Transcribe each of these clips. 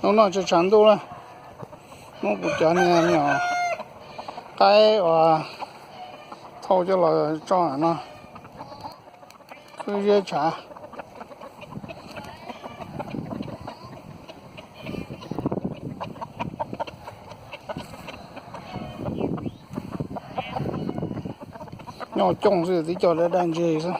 Hnub no tshav tshav ntuj lawm, muab kuv cov niag me nyuam qaib uas thauj coj los tso no khwb ziab tshav. Nyob cooj xwb, tib co daj daj ntseg xwb.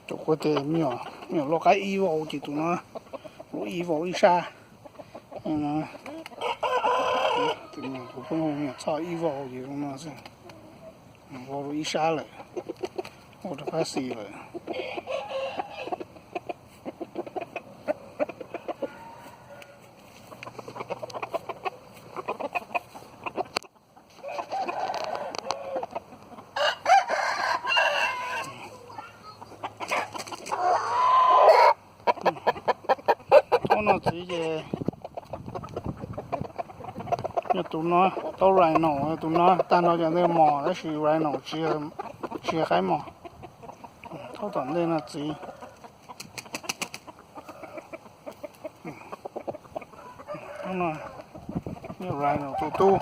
Tus kuv tias me nyuam loj qaib ib vau ces tus no lub ib vau ib sab. Tus me nyuam kuv pheej hu me nyuam txhoj ib vau ces zoo no xwb, vau rau ib sab lawm, vau rau qab xis lawm. Hnub no txiv ces yog tus no, tau rhino, tus no tag nrho cov ntej mos tab sis rhino tsis yog qaib mos. Thaub tom ntej no txiv. Hnub no yog rhino tus tub.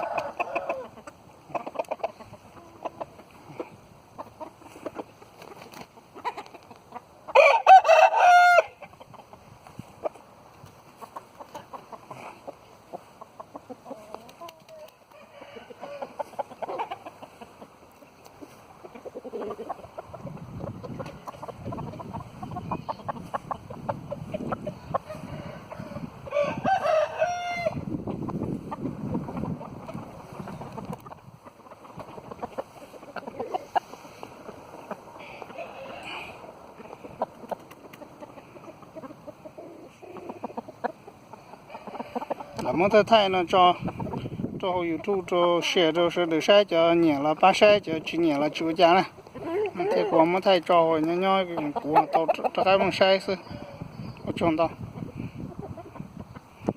Lawv muab thaij thaij no tso rau hauv YouTube rau share rau sawv daws saib, cov nyiam los pab saib, cov tsis nyiam los tsis ua cas na. Thiab kuv muab thaij tso nyob nyob kuv tau rov qab mus saib xwb. Ua tsaug ntau.